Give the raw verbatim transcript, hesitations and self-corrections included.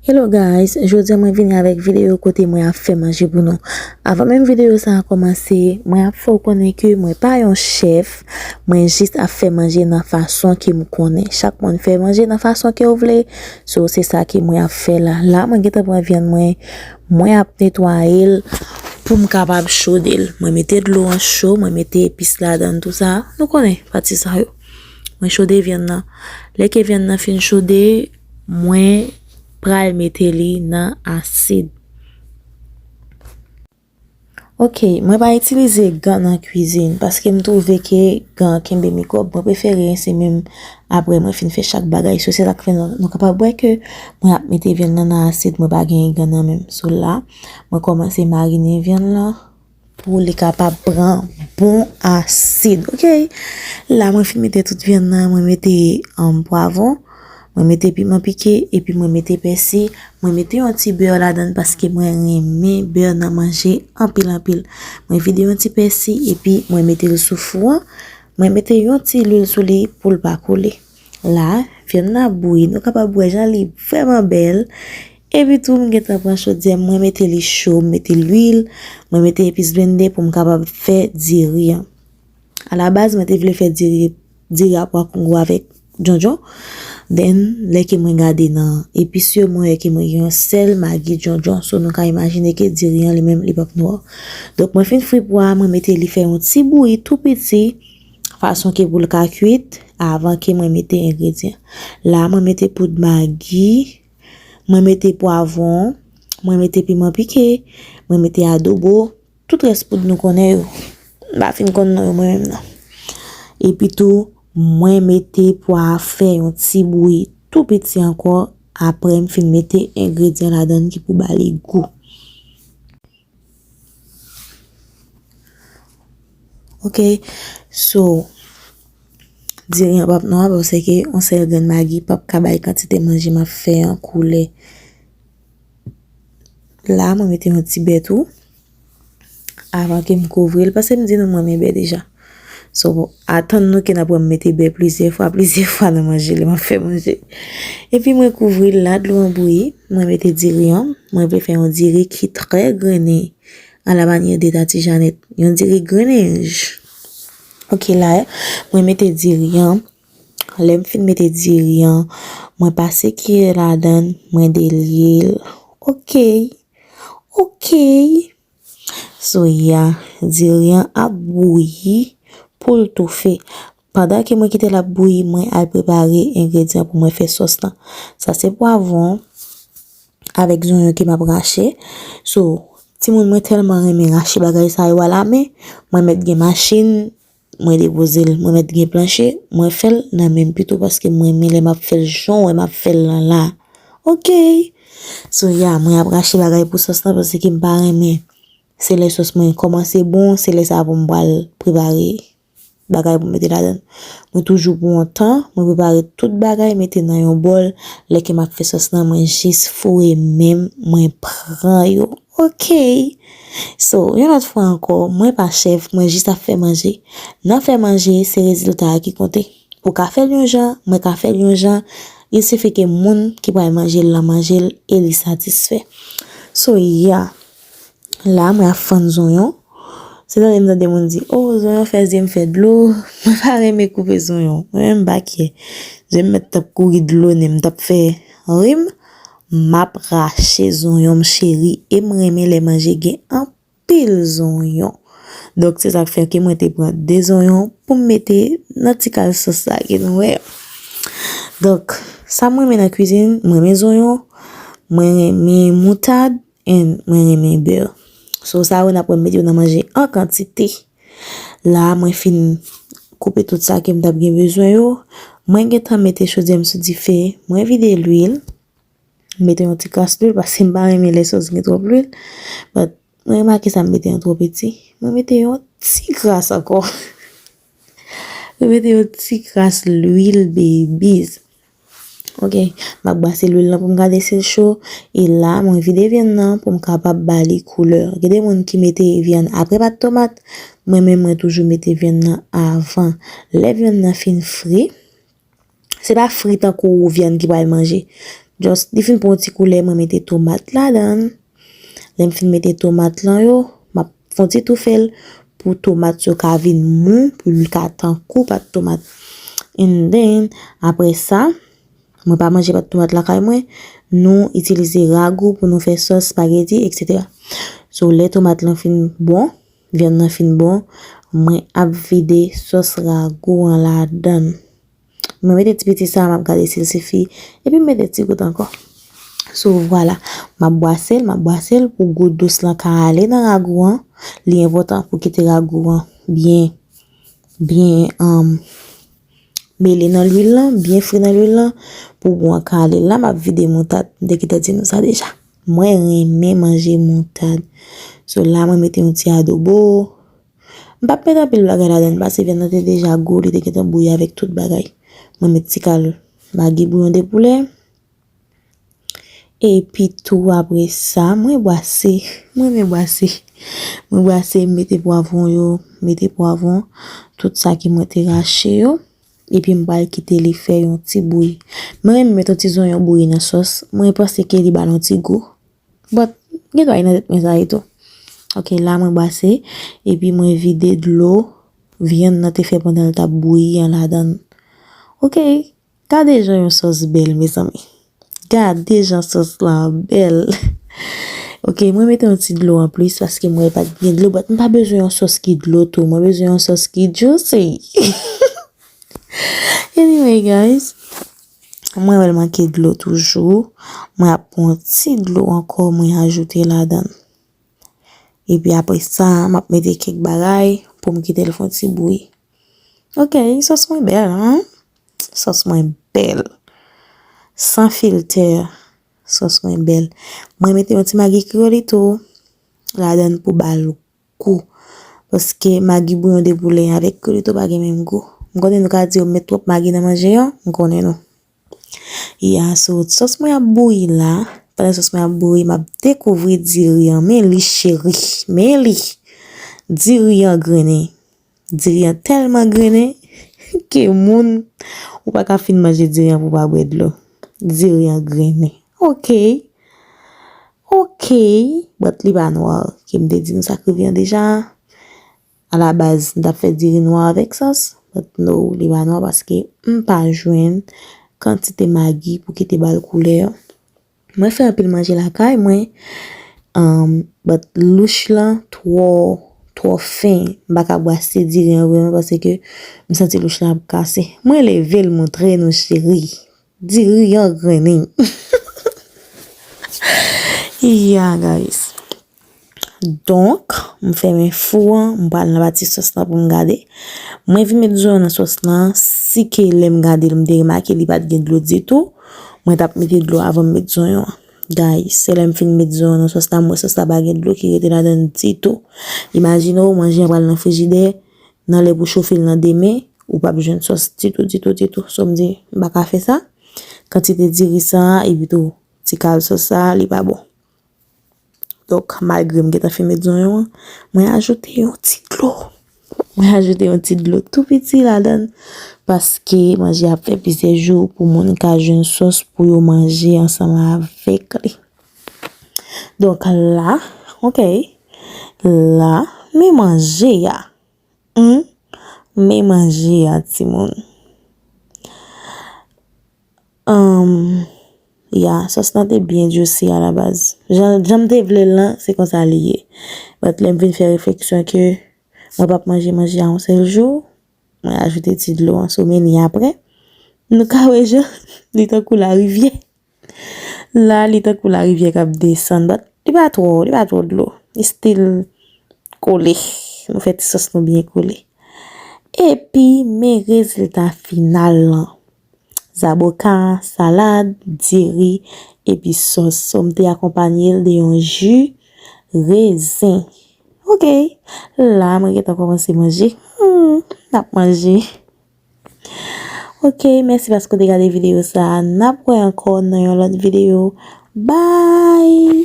Hello guys, jodi a mwen vini avèk videyo kote mwen ap fè manje pou nou. Avan menm videyo sa a kòmanse, mwen ap fè w konnen ke mwen pa yon chèf, mwen jis ap fè manje nan fason ke m konnen. Chak moun fè manje nan fason ke w vle, so se sa ke mwen ap fè la. La mwen gentan pran vyann mwen, mwen ap netwaye l pou m kapab chode l. Mwen mete dlo an cho, mwen mete epis ladan l, tou sa. Nou konnen pati sa yo. Mwen chode vyann nan. Lè ke vyann nan fin chode, mwen pral mete li nan asid. Ok, mwen pa itilize gan nan kwizin paske m twouve ke gan kenbe mikwòb. Mwen prefere rinse men m apre mwen fin fè chak bagay. So, se sa k fè nou, nou kapab wè ke mwen ap mete vyann nan nan asid, mwen pa genyen gan nan men m. So, la, mwen kòmanse marine vyann nan pou li kapab pran bon asid. Ok. La, mwen fin mete tout vyann nan, mwen mete, um, pwavwon, mwen mete piman pike, epi mwen mete pèsi. Mwen mete yon ti bè ladan l paske mwen renmen bè nan manje anpil, anpil. Mwen vide yon ti pèsi, epi mwen mete l sou fou an. Mwen mete yon ti lwil sou li pou l pa koule. La, vyann nan ap bouyi. Nou kapab wè jan li vrèman bèl. Epi tou, m gentan pran chodyè m, mwen mete li cho, m mete lwil, mwen mete epis blende pou m kapab fè diri an. Alabaz, mwen te vle fè diri, diri a pwa kongo avèk djondjon. Then, lè ke mwen gade nan epis yo, mwen wè ke mwen gen yon sèl, magi, djondjon. So, nou ka imajine ke diri an li menm, li p ap nwa. Donk, mwen fin fri pwa a, mwen mete li fè yon ti bouyi tou piti, fason ke pou l ka kwit, avan ke mwen mete engredyan. La, mwen mete poud magi, mwen mete pwavwon, mwen mete piman pike, mwen mete adobo, tout rès poud nou konnen yo. M pa fin konn non yo mwen menm non. Epi tou, mwen mete pwa a fè yon ti bouyi tou piti ankò, apre m fin mete engredyan ladan l ki pou ba li gou. Ok, so, diri an p ap nwa paske yon sèl grenn magi p ap ka bay kantite manje m ap fè an koulè. La, mwen mete yon ti bè tou. Avan ke m kouvri l, paske m di nou mwen renmen bè deja. So, atann nou ke n ap wè m mete bè plizyè fwa, plizyè fwa nan manje, lè m ap fè manje. Epi mwen kouvri l la, dlo an bouyi, mwen mete diri an. Mwen vle fè yon diri ki trè grennen, à la manière de Tati Jeannette. Yon diri grennen. Ok, la, mwen mete diri an. Lè m fin mete diri an, mwen pase kiyè ladan l, mwen delye l. Ok. Ok. So, yeah, diri an ap bouyi pou l toufe. Pandan ke mwen kite l ap bouyi, mwen al prepare engredyan pou mwen fè sòs lan. Sa se pwavwon avèk zonyon ke m ap rache. So, timoun mwen tèlman renmen rache bagay sa yo alamen, mwen mèt gen machin, mwen depoze l, mwen mèt gen planche, mwen fè l nan men m pito paske mwen renmen lè m ap fè l jan w wè m ap fè l lan la. Ok. So, yeah, mwen ap rache bagay pou sòs lan paske m pa renmen. Se lè sòs mwen kòmanse bon, se lè sa pou m pral prepare bagay pou m mete ladan l. Mwen toujou pran tan, mwen prepare tout bagay, mete nan yon bòl. Lè ke m ap fè sòs lan, mwen jis foure men m, mwen pran yo. Ok. So, yon lòt fwa ankò, mwen pa chèf, mwen jis ap fè manje. Nan fè manje, se rezilta a ki konte. Ou ka fè l yon jan, mwen ka fè l yon jan. Il sifi ke moun ki pral manje l lan manje l e li satisfè. So, yeah. La, mwen ap fann zonyon. Se tande m tande moun di, "O, zonyon fè zye m fè dlo." Mwen pa renmen koupe zonyon. Mwen menm m pa kyè. Zye m mèt t ap kouri dlo, nen m t ap fè rim. M ap rache zonyon m cheri. E m renmen lè manje gen anpil zonyon. Donk, se sa k fè ke mwen te pran de zonyon pou m mete nan ti kal sòs sa ke nou wè. Donk, sa m renmen nan kwizin, m renmen zonyon, mwen renmen moutad, and mwen renmen bè. So, sa yo n ap wè m mete yo nan manje an kantite. La, mwen fin koupe tout sa ke m t ap gen bezwen yo. Mwen gentan mete chodyè m sou dife, mwen vide lwil. M mete yon ti kras lwil, paske m pa renmen lè sòs gen twòp lwil. But, mwen remake sa m mete yon twò piti. Mwen mete yon ti kras ankò. Mwen mete yon ti kras lwil, babies. Ok, m ap brase lwil lan pou m gade si l cho. E la, mwen vide vyann nan pou m kapab ba li koulè. Gen de moun ki mete vyann apre pat tomat. Mwen menm, mwen toujou mete vyann nan avan. Lè vyann nan fin fri, se pa fri tankou vyann ki pral manje. Just, li fin pran yon ti koulè, mwen mete tomat ladan. Lè m fin mete tomat lan yo, m ap fè yon ti toufe l pou tomat yo ka vin mou, pou l ka tankou pat tomat. And then, apre sa, mwen pa manje pat tomat lakay mwen, nou itilize ragou pou nou fè sòs, spaghetti, et cetera. So, lè tomat lan fin bon, vyann nan fin bon, mwen ap vide sòs ragou an ladan. Mwen mete ti piti sa, m ap gade si l sifi, epi m mete ti gout ankò. So, vwala, m ap bwase l, m ap bwase l pou gou dous lan ka ale nan ragou an. Li enpòtan pou kite ragou an byen, byen, um, mele nan lwil lan, byen fri nan lwil lan, pou gou an ka ale. La, m ap vide moutad. M te gentan di nou sa deja. Mwen renmen manje moutad. So, la, mwen mete yon ti adobo. M p ap met anpil bagay ladan l, paske vyann nan te deja gou, li te gentan bouyi avèk tout bagay. Mwen met ti kal magi bouyon de poulè. Epi tou apre sa, mwen bwase, mwen renmen bwase. Mwen bwase, m mete pwavwon yo, mete pwavwon, tout sa ke mwen te rache yo. Epi m pral kite li fè yon ti bouyi. Mwen renmen met yon ti zonyon bouyi nan sòs. Mwen panse ke li ba l yon ti gou. But, gen dwa e nan tèt mwen sa ye tou. Ok, la mwen bwase, epi mwen vide dlo vyann nan te fè pandan l t ap bouyi an ladan l. Ok, gade jan yon sòs bèl, mezanmi. Gade jan sòs lan bèl. Ok, mwen mete yon ti dlo anplis paske mwen pa t gen dlo, but m pa bezwen yon sòs ki dlo tou. Mwen bezwen yon sòs ki juicy. Anyway, guys, mwen wè l manke dlo toujou. Mwen ap pran yon ti dlo ankò, mwen ajoute ladan l. Epi apre sa, m ap mete kèk bagay pou m kite l fè yon ti bouyi. Ok, sòs mwen bèl, hein? Sòs mwen bèl. San filtè, sòs mwen bèl. Mwen mete yon ti magi kreyòl tou ladan l pou ba l gou. Paske magi bouyon de poulè avèk kreyòl tou pa gen menm gou. M konnen nou ka di yo met twòp magi nan manje an, m konnen nou. Ya, so, sòs mwen ap bouyi la. Pandan sòs mwen ap bouyi, m ap dekouvri diri an. Men li cheri. Men li. Diri an grennen. Diri an tèlman grennen ke moun, ou pa ka fin manje diri an pou w pa bwè dlo. Diri an grennen. Ok. Ok. But li pa nwa. Ke m te di nou sa k rive an deja. Alabaz, m t ap fè diri nwa avèk sòs. But no, li pa nwa paske m pa jwenn kantite magi pou ki te ba l koulè an. Mwen fè anpil manje lakay mwen, um, but louch lan twò, twò fen. M pa ka bwase diri an vreman paske m santi louch lan ap kase. Mwen leve l montre nou cheri. Diri an grennen. Yeah, guys. Donk, m fèmen fou an, m pral nan pati sòs lan pou m gade. Mwen vin met zonyon nan sòs lan, si ke lè m gade l, m te remake li pa t gen dlo ditou, mwen t ap mete dlo avan m met zonyon an. Guys, se lè m fin met zonyon nan sòs la, m wè sòs la pa gen dlo ki rete ladan l ditou. Imajine w, manje an pral nan frijidè, nan lè pou chofe l nan demen, ou p ap jwenn sòs ditou, ditou, ditou. So, m di, m pa ka fè sa. Kantite diri sa a, epi tou, ti kal sòs sa a, li pa bon. Donk, malgre m gentan fin met zonyon an, mwen ajoute yon ti dlo. Mwen ajoute yon ti dlo tou piti ladan l, paske manje ap fè plizyè jou pou moun ka jwenn sòs pou yo manje ansanm avèk li. Donk, la, ok, la, men manje a. Hmm? Men manje a, timoun. Um, ya, sòs lan te byen juicy alabaz. Jan, jan m te vle l lan, se konsa li ye. But lè m vin fè refleksyon ke mwen p ap manje manje a yon sèl jou, mwen ajoute ti dlo an sou meni apre. Nou ka wè jan li tankou larivyè. La, li tankou larivyè k ap desann, but li pa twò, li pa twò dlo. Li still kole. Nou fè ti sòs nou byen kole. Epi, men rezilta final lan. Zaboka, salad, diri, epi sòs. So, m te akonpanye l de yon ji rezen. Ok. La, mwen gentan kòmanse manje. Hmm, n ap manje. Ok, mèsi paske w te gade videyo sa a. N ap wè ankò nan yon lòt videyo. Bye!